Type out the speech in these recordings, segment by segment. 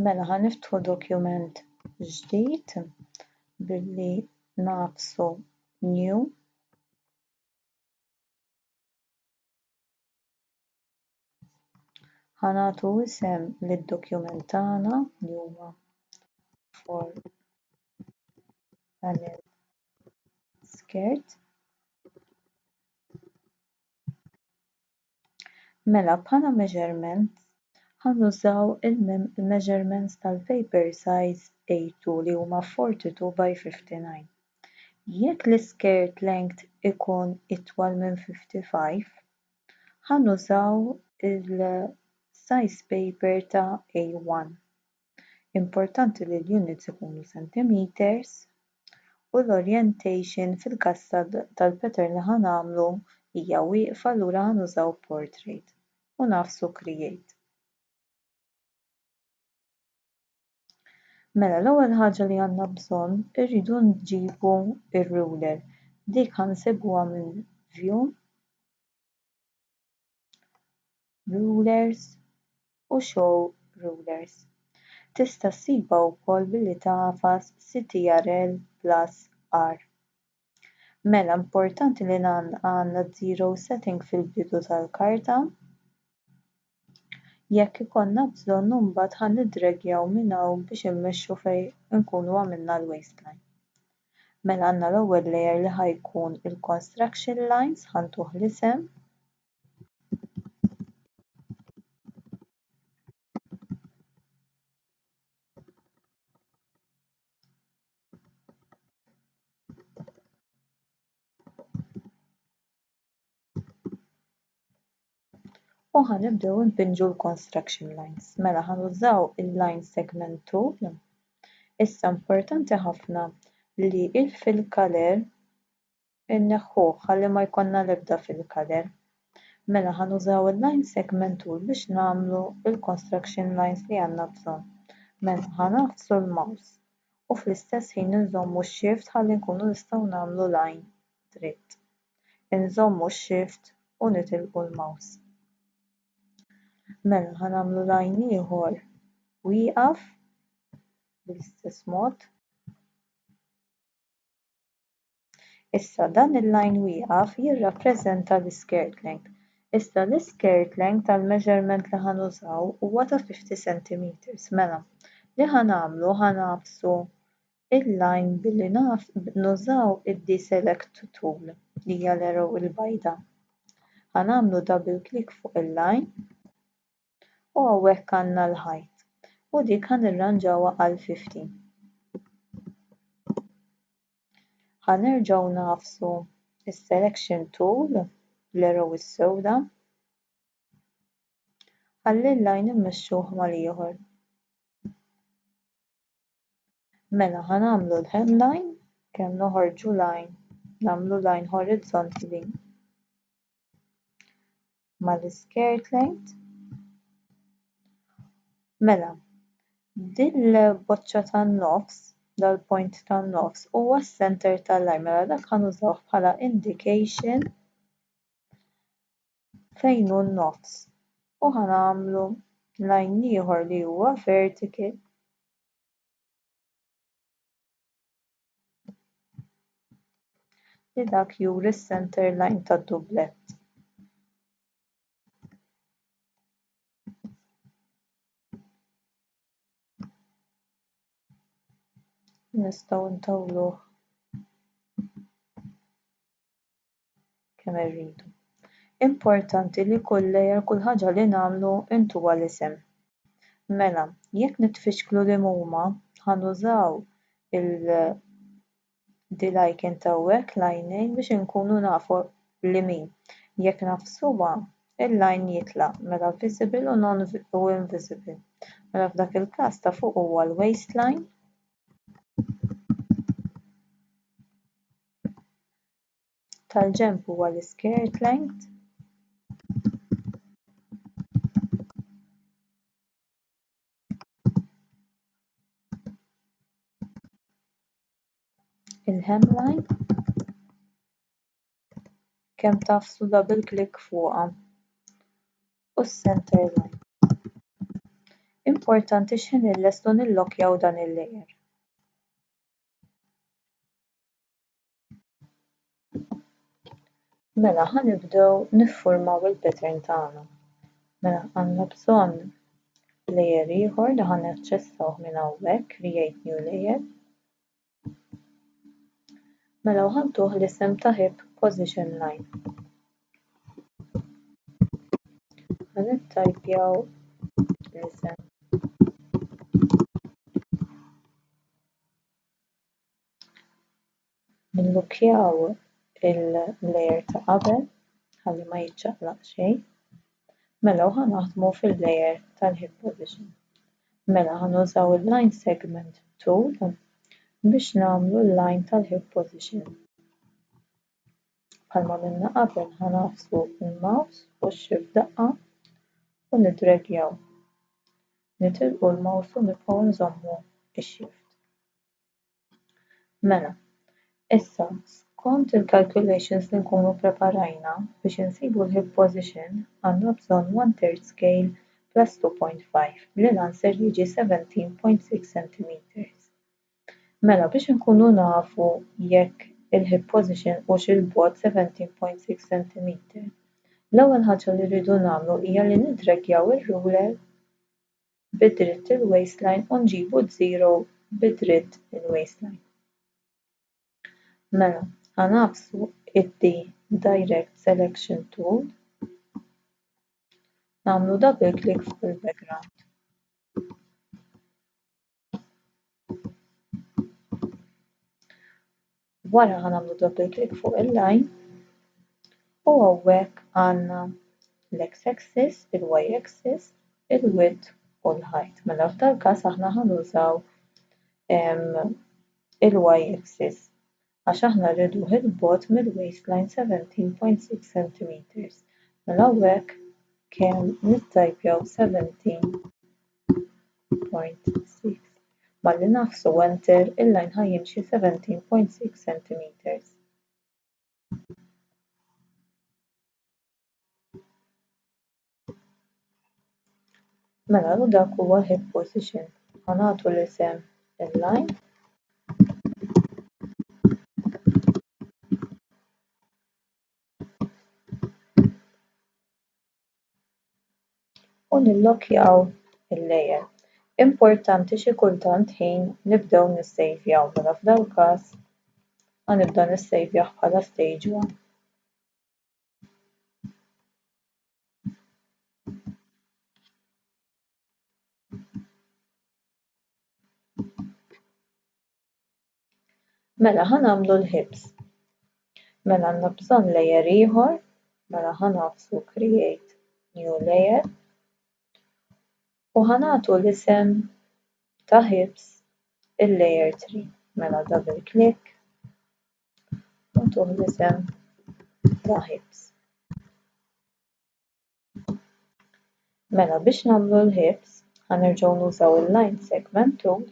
Mela ħa niftħu dokument ġdid billi nagħfsu new. Ħa nagħtu isem lid-dokument tagħna li huwa for panel skirt. Mela bħala measurements ħa nużaw il-measurements tal-paper size A2 li huma 42 by 59. Jekk l-iskirt length ikun itwal minn 55, ħa nużaw il-size paper ta' A1. Importanti li l-units ikunu centimeters u l-orientation fil-każ tal-pattern li ħa nagħmlu hija wieqfa allura ħa nużaw portrait u nagħfsu create. Mela l-ewwel ħaġa li għandna bżonn irridu nġibu r-ruler. Dik ħa nsibuha minn view rulers u show rulers. Tista' ssibha wkoll billi tagħfas CTRL plus R. Mela importanti li għandna zero setting fil-bidu tal-karta. Jekk ikollna bżonn imbagħad ħa niddregjaw minn hawn biex immexxu fejn inkunu għamilna l-waistline. Mela għandna l-ewwel layer li ħa jkun il-construction lines ħa ntuh l-isem. U ħa nibdew inpinġu l-construction lines. Mela ħa nużaw il-line segment tool. Issa importanti ħafna li il-fill color inneħħuh ħalli ma jkollna l-ebda fill color. Mela ħa nużaw il-line segment tool biex nagħmlu l-construction lines li għandna bżonn. Mela ħa nagħfsu l-mouse u fl-istess ħin inżommu x-shift ħalli nkunu nistgħu nagħmlu line dritt. Inżommu x-shift u nitilqu l-mouse. Mela ħa nagħmlu line ieħor wieqaf bl-istess mod. Issa dan il-line wieqaf jirrappreżenta l-skirt length. Issa l-skirt length tal-measurement li ħa nużaw huwa ta' 50 cm. Mela, li ħa nagħmlu ħa nagħfsu il-line billi nużaw id-deselect tool li hija l-arrow il-bajda. Ħa nagħmlu double click fuq il-line u hawnhekk għandna l-height u dik ħa nirranġawha għal 50. Ħa nerġgħu nagħfsu is-selection tool l-arrow is-sewda ħalli l-line immexxuh mal-ieħor. Mela ħa nagħmlu l-hemline kemm noħorġu line, nagħmlu line horizontally mal-skirt length. Mela, dil-boċċa tan-nofs, dal-point tan-nofs huwa s-center tal-line, mela dak ħa nużawh bħala indication fejn hu n-nofs. U ħa nagħmlu line ieħor li huwa vertical li dak juri s-center line tad-dublett. Nistgħu ntawluh kemm irridu. Importanti li kull layer, kull ħaġa li nagħmlu intuha l-isem. Mela, jekk nitfixklu li huma ħa nużaw il-icon ta' hawnhekk l-għajnejn biex inkunu nafu li min. Jekk nagħfsuha, il-line jitlaq, mela visible u non u invisible. Mela f'dak il-każ ta' fuq huwa l-waistline. Tal-ġenb huwa l-skirt length. Il-hemline kemm tagħfsu double click fuqha u s-center line. Importanti x'ħin illestu nillokjaw dan il-layer. Mela ħa nibdew niffurmaw il-pattern tagħna. Mela għandna bżonn layer ieħor li ħa naċċessawh minn hawnhekk, create new layer. Mela u ħantuh l-isem ta' hip position line. Ħa nittajpjaw l-isem. Nillukkjaw il-layer ta' qabel ħalli ma jiċċaqlaq xejn. Mela u ħa naħdmu fil-layer tal-hip position. Mela ħa nużaw il-line segment tool biex nagħmlu l-line tal-hip position. Bħalma għamilna qabel ħa nagħfsu l-mouse u x-shift daqqa u nidregjaw. Nitilqu l-mouse u nibqgħu nżommu x-shift. Mela, issa skont il-calculations li nkunu preparajna biex insibu l-hip position għandna bżonn 1/3 scale plus 2.5 li l-answer jiġi 17.6 centimeters. Mela biex inkunu nafu jekk il-hip position hux 'il bogħod 17.6 centimeter, l-ewwel ħaġa li rridu nagħmlu hija li nidregjaw ir-ruler bi dritt il-waistline u nġibu z-zero bi dritt il-waistline. Mela, ħa nagħfsu id-D Direct Selection Tool, nagħmlu double click fuq il-background. Wara ħa nagħmlu double click fuq il-line u hawnhekk għandna l-x-axis, il-y-axis, il-width u l-height. Mela f'dal-każ aħna ħa nużaw il-y-axis għax aħna rriduh il-bogħod mill-waistline 17.6 centimeters. Mela hawnhekk kemm nittajpjaw 17.6. Malli nagħfsu enter il-line ħa jimxi 17.6 centimeters. Mela u dak huwa l-hip position. Ħa nagħtu l-isem il-line. U nillokjaw il-layer. Importanti xi kultant ħin nibdew nissejvjaw, mela f'dal-każ ħa nibda nissejvjah bħala stage 1. Mela ħa nagħmlu l-hips. Mela għandna bżonn layer ieħor, mela ħa nagħfsu create new layer u ħa nagħtu l-isem ta' hips il-layer 3. Mela double click u ntuh l-isem ta' hips. Mela biex nagħmlu l-hips ħa nerġgħu nużaw il-line segment tool.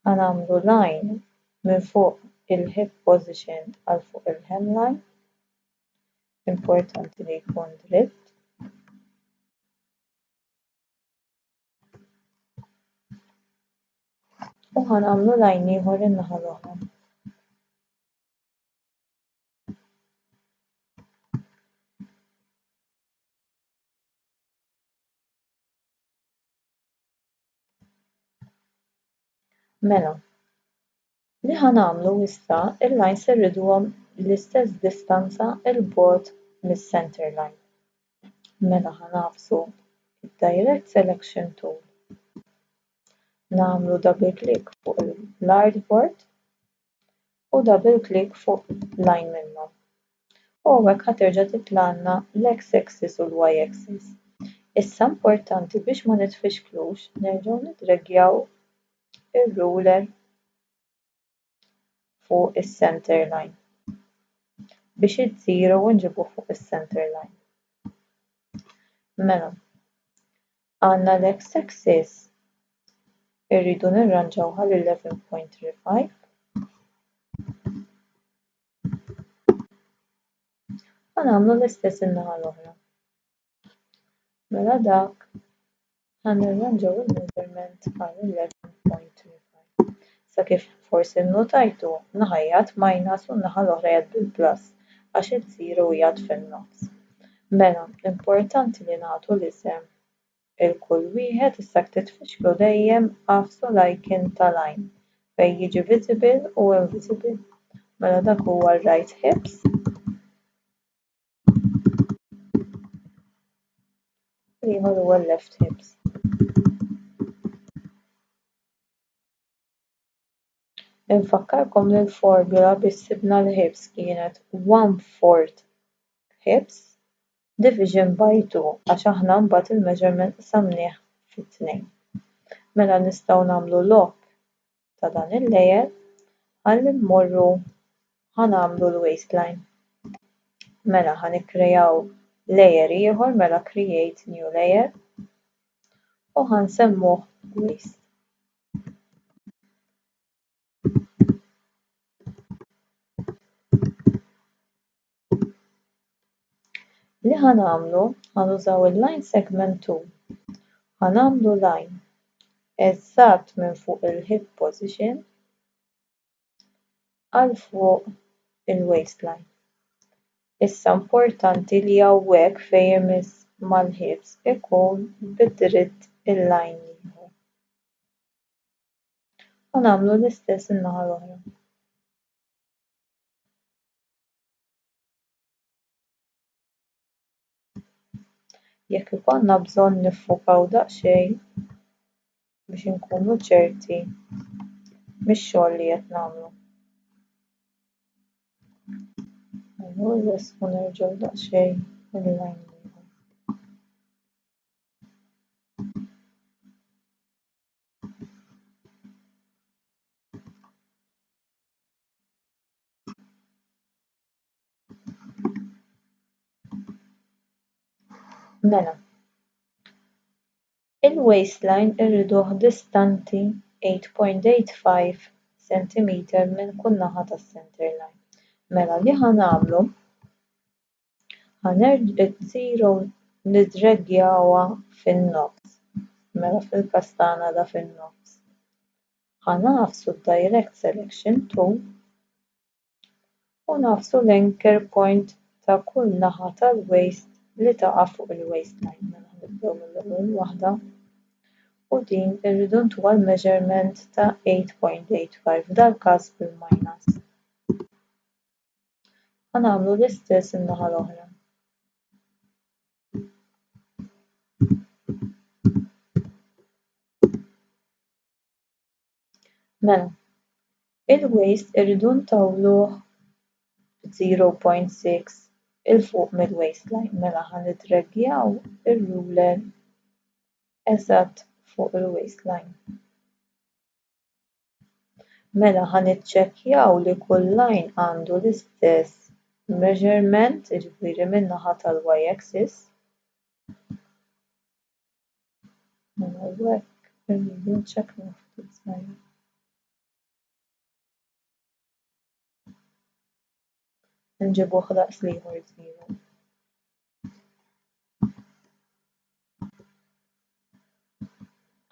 Ħa nagħmlu line minn fuq il-hip position għal fuq il-hemline. Importanti li jkun dritt. U ħa nagħmlu line ieħor in-naħa l-oħra. Mela, li ħa nagħmlu issa il-lines irriduhom l-istess distanza 'l bogħod mis-center line. Mela ħa nagħfsu id-Direct Selection Tool. Nagħmlu double click fuq l-artboard u double click fuq line minnhom. U hawnhekk ħa terġa' titlagħlna l-x-axis u l-y-axis. Issa importanti biex ma nitfixklux nerġgħu nidregjaw ir-ruler fuq is-center line biex iż-zero nġibuh fuq is-center line. Mela, għandna l-x-axis irridu nirranġawha għal 11.35. Ħa nagħmlu l-istess in-naħa l-oħra. Mela dak Ħa nirranġaw il-measurement għal 11.35. Sa kif forsi nnotajtu, naħa qiegħed minus u n-naħa l-oħra qiegħed bil-plus għax il-zero qiegħed fin-nofs. Mela, importanti li nagħtu l-isem il kull wieħed. Issa titfixklu dejjem agħfsu l-icon tal-line fejn jiġi visible u invisible. Mela dak huwa r-right hips. L-ieħor huwa l-left hips. Infakkarkom li l-formula biex sibna l-hips kienet 1/4 hips division by 2, għax aħna mbagħad il-measurement qsamnieh fit-tnejn. Mela nistgħu nagħmlu lock ta' dan il-layer ħalli mmorru ħa nagħmlu l-waistline. Mela ħa nikkrejaw layer ieħor, mela create new layer u ħa nsemmuh waist. Li ħa nagħmlu, ħa nużaw il-line segment tool, ħa nagħmlu line eżatt minn fuq il-hip position għal fuq il-waistline. Issa importanti li hawnhekk fejn imiss mal-hips ikun bidritt il-line ieħor. U nagħmlu l-istess in-naħa l-oħra. Jekk ikollna bżonn niffukaw daqsxejn biex inkunu ċerti mix-xogħol li qed nagħmlu. Mela rresqu nerġgħu daqsxejn il-line ieħor. Mela, il-waistline irriduh distanti 8.85 centimeter minn kull naħa tas-center line. Mela li ħa nagħmlu, ħa zero nidregjawha fin-nofs. Mela fil-każ tagħna da fin-nofs. Ħa nagħfsu d-direct selection tool u nagħfsu l-anchor point ta' kull naħa tal-waist li taqa' fuq il-waistline. Mela nibdew mill-ewwel waħda u din irridu ntuha l-measurement ta' 8.85 f'dal-każ bil-minus. Ħa nagħmlu l-istess in-naħa l-oħra. Mela, il-waist irridu ntawluh 0.6 il fuq mill-waistline. Mela ħa nidreggjaw ir-ruler eżatt fuq il-waistline. Mela ħa niċċekkjaw li kull line għandu l-istess measurement, jiġifieri min-naħa tal-y-axis. Mela hawnhekk irridu nċekknu ftit żgħir. Nġibuh daqs l-ieħor zero.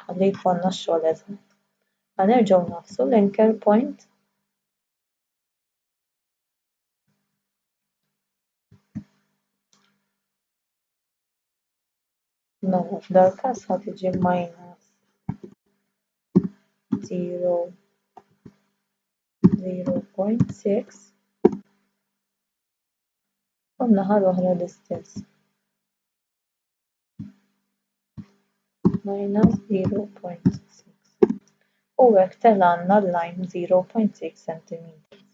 Ħalli jkollna x-xogħol eżatt. Ħa nerġgħu nagħfsu l-anchor point. Mela f'dal-każ ħa tiġi minus zero zero point six u n-naħa l-oħra l-istess. Minus 0.6. U hekk telgħalna l-line 0.6 centimeters.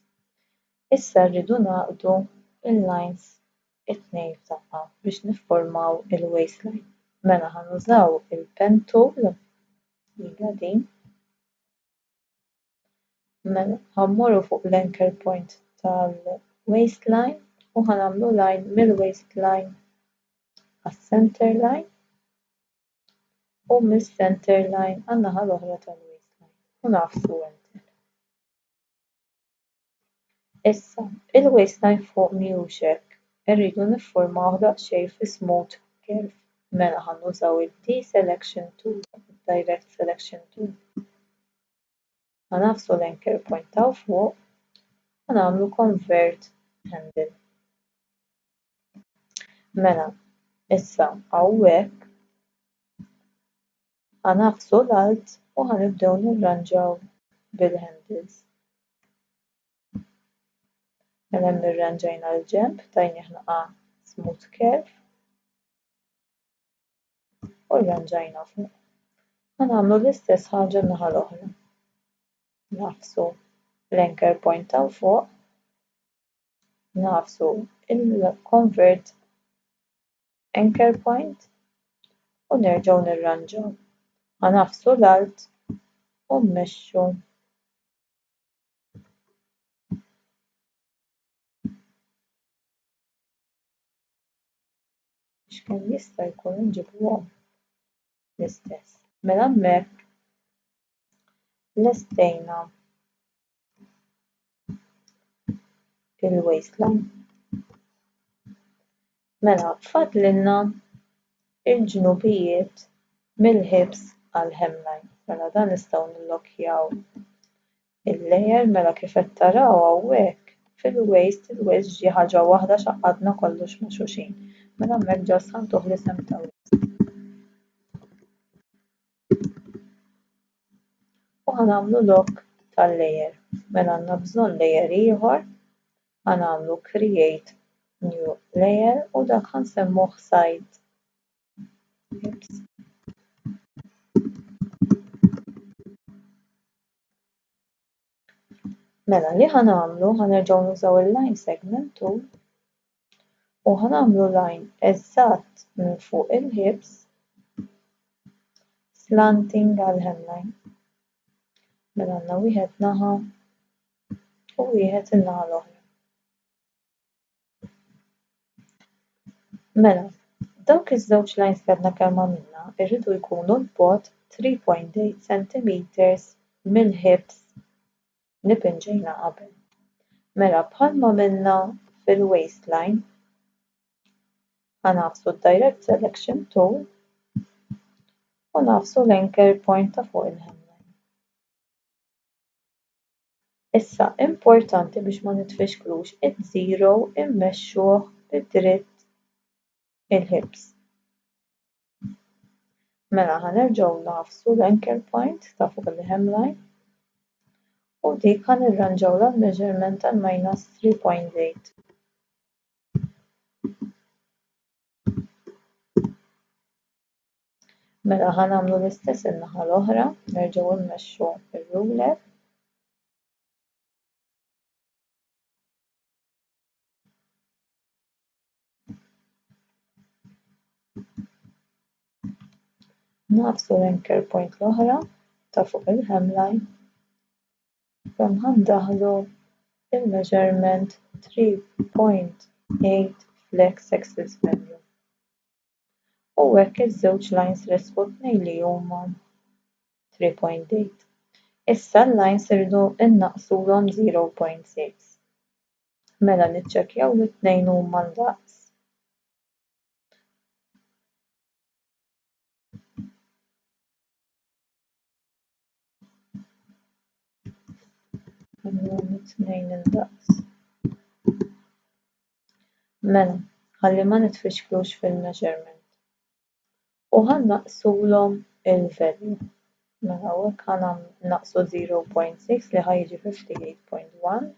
Issa rridu nagħqdu il-lines it-tnejn f'daqqa biex niffurmaw il-waistline. Mela ħa nużaw il-pen tool, hija din. Mela ħa mmorru fuq l-anchor point tal-waistline u ħa nagħmlu line mill-waistline għas-center line u mis-center line għan-naħa l-oħra tal-waistline u nagħfsu enter. Issa, il-waistline fuq mhijiex hekk, irridu niffurmawh daqsxejn fi smooth curve. Mela ħa nużaw id-deselection tool, direct selection tool. Ħa nagħfsu l-anchor point ta' fuq, ħa nagħmlu convert handle. Mela, issa hawnhekk ħa nagħfsu l-alt u ħa nibdew nirranġaw bil-handles. Mela hemm irranġajna l-ġenb, tajnieh naqa' smooth curve u rranġajna fuq. Ħa nagħmlu l-istess ħaġa n-naħa l-oħra. Nagħfsu l-anchor point ta' fuq, nagħfsu il-convert anchor point u nerġgħu nirranġaw. Ħa nagħfsu l-alt u mmexxu biex kemm jista' jkun inġibuhom l-istess. Mela hemmhekk lestejna il-waistline. Mela fadlilna il-ġnubijiet mill-hips għal hemline. Mela dan nistgħu nillokjaw il-layer mela kif qed taraw hawnhekk fil-waist il-waist ġie ħaġa waħda x'għaqqadna kollox ma' xulxin. Mela hemmhekk just ħa ntuh l-isem ta' waist. U ħa nagħmlu lock tal-layer. Mela għandna bżonn layer ieħor, ħa nagħmlu create new layer u dak ħa nsemmuh side hips. Mela li ħa nagħmlu ħa nerġgħu nużaw il-line segment tool u ħa nagħmlu line eżatt minn fuq il-hips slanting għal hemline. Mela għandna wieħed naħa u wieħed in-naħa l-oħra. Mela, dawk iż-żewġ lines li għadna kemm għamilna irridu jkunu 'l bogħod 3.8 cm mill-hips li pinġejna qabel. Mela bħalma għamilna fil-waistline, ħa nagħfsu d-direct selection tool u nagħfsu l-anchor point ta' fuq il-hemline. Issa importanti biex ma nitfixklux iż-zero immexxuh bid-dritt il-hips. Mela ħa nerġgħu nagħfsu l-anchor point ta' fuq il-hemline u dik ħa nirranġaw l-measurement tal-minus 3.8. Mela ħa nagħmlu l-istess in-naħa l-oħra, nerġgħu mmexxu r-ruler. Nagħfsu l-anchor point l-oħra ta' fuq il-hemline kemm ħa ndaħħlu il-measurement 3.8 flex axis value. U hekk iż-żewġ lines resqu tnejn li huma 3.8. Issa l-lines irridu innaqsulhom 0.6. Mela niċċekkjaw li t-tnejn huma ndaqs. Għamluhom it-tnejn indaqs. Mela, ħalli ma nitfixklux fil-measurement. U ħa naqsulhom il-value. Mela hawnhekk ħa naqsu 0.6 li ħa jiġi 58.1.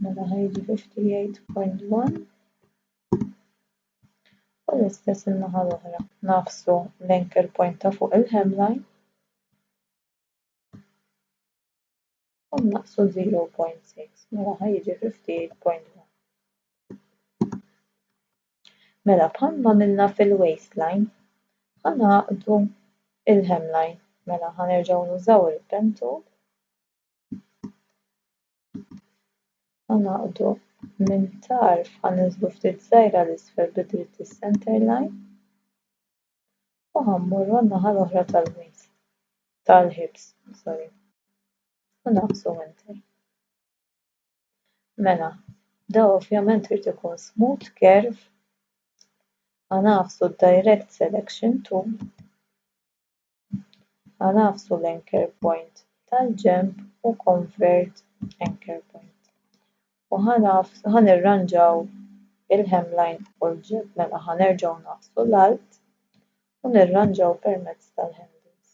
Mela ħa jiġi 58.1 u l-istess in-naħa l-oħra. Nagħfsu l-anchor point ta' fuq il-hemline u naqsu 0.6 mela ħa jiġi 58.1. Mela bħalma għamilna fil-waistline ħa nagħqdu il-hemline. Mela ħa nerġgħu nużaw il-pen tool. Ħa nagħqdu minn tarf ħa ninżlu ftit żgħira l-isfel bi dritt is-center line. U ħa mmorru għan-naħa l-oħra tal-waist, tal-hips, sorry. U nagħfsu enter. Mela, da ovvjament irid ikun smooth curve. Ħa nagħfsu direct selection tool. Ħa nagħfsu l-anchor point tal-ġenb u convert anchor point. U ħa nirranġaw il-hemline u l-ġenb. Mela ħa nerġgħu nagħfsu l-alt u nirranġaw permezz tal-handles.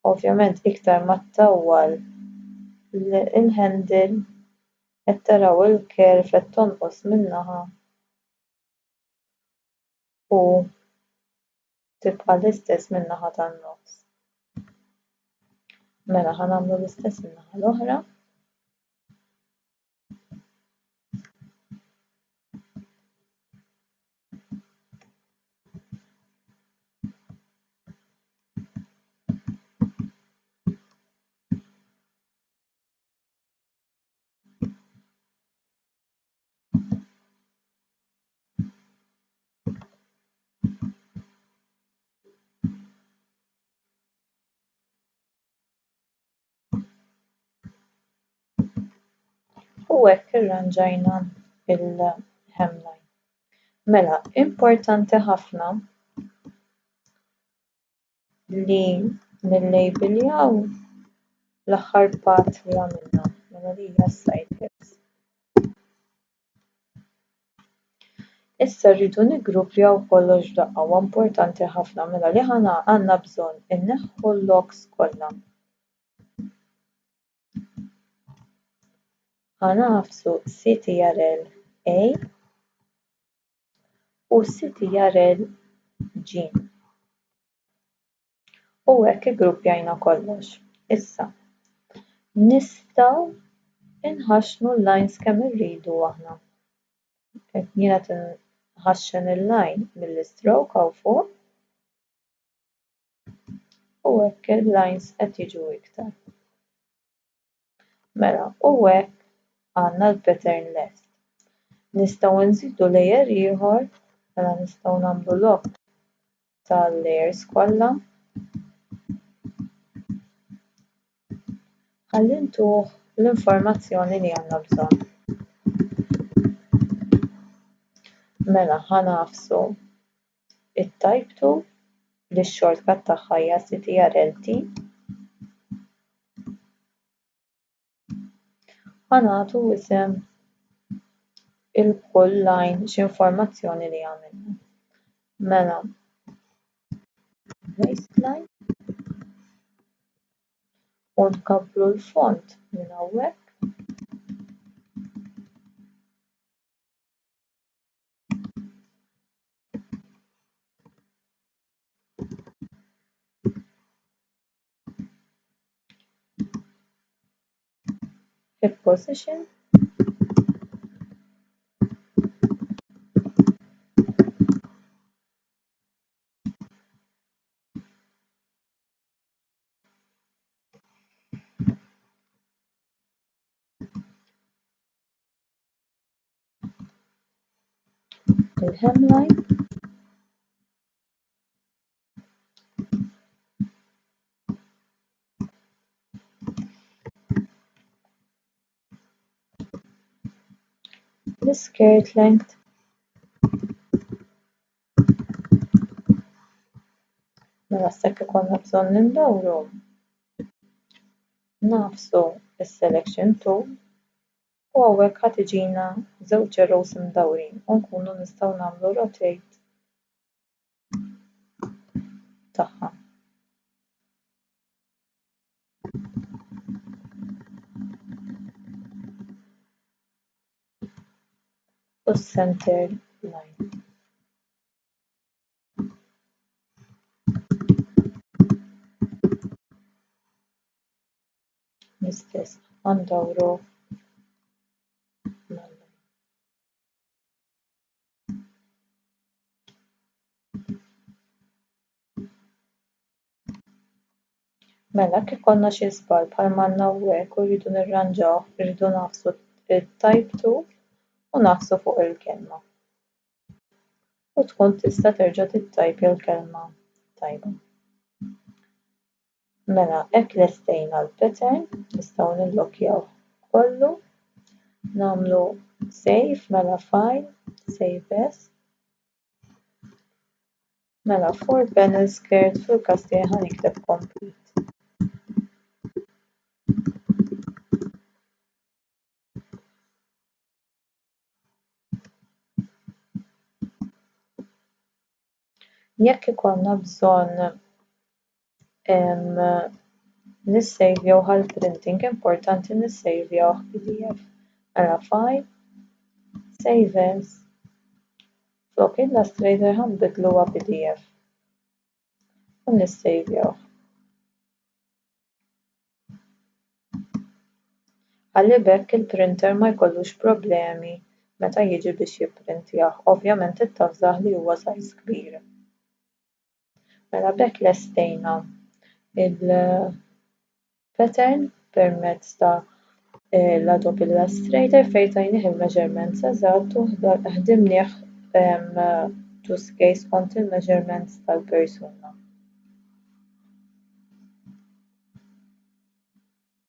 Ovvjament iktar ma ttawwal il-handle qed taraw il-curve qed tonqos min-naħa u tibqa' l-istess min-naħa tan-nofs. Mela ħa nagħmlu l-istess in-naħa l-oħra. U hekk irranġajna il-hemline. Mela, importanti ħafna li nillabeljaw l-aħħar path li għamilna, mela li hija side hips. Issa rridu niggruppjaw kollox f'daqqa, huwa importanti ħafna mela li ħana għandna bżonn inneħħu l-locks kollha. Ħa nagħfsu CTRL A u CTRL G. U hekk iggruppjajna kollox. Issa, nistgħu inħaxnu l-lines kemm irridu aħna. Jiena tinħaxxen il-line mill-stroke hawn fuq u hekk il-lines qed jiġu iktar. Mela, u hekk għandna l-pattern lest. Nistgħu nżidu layer ieħor, mela nistgħu nagħmlu lock tal-layers kollha. Ħalli ntuh l-informazzjoni li għandna bżonn. Mela ħa nagħfsu it-type tool li x-shortcut tagħha hija CTRL-T. Ħa nagħtu isem il-kull line x'informazzjoni li għamilna. Mela, waistline u nkabbru l-font minn hawnhekk. Hip position. Il-hemline. L-skirt length. Mela s'hekk ikollna bżonn nindawru. Nagħfsu s-selection tool u hawnhekk ħa tiġina żewġ arrows imdawrin u nkunu nistgħu nagħmlu rotate tagħha. U center line. L-istess għandawru mal-line. Mela, kif konna xi żball bħal m'għandna hawnhekk u rridu nirranġaw, rridu nagħfsu it-type tool u nagħfsu fuq il-kelma. U tkun tista' terġa' tittajpja l-kelma tajba. Mela, hekk lestejna l-pattern, nistgħu nillokjawh kollu, nagħmlu save, mela file, save as. Mela, for panel skirt fil-każ tiegħi ħa nikteb complete. Jekk ikollna bżonn nissejvjaw għall-printing, importanti nissejvjawh PDF. Mela file, save as, flok Illustrator ħa nbiddluha PDF u nissejvjawh. Ħalli b'hekk il-printer ma jkollux problemi meta jiġi biex jipprintjah. Ovvjament ittafżah li huwa size kbir. Mela b'hekk lestejna il-pattern permezz ta' l-Adobe Illustrator fejn tajnieh il-measurements eżatt u ħdimnieh to scale skont il-measurements tal-persuna.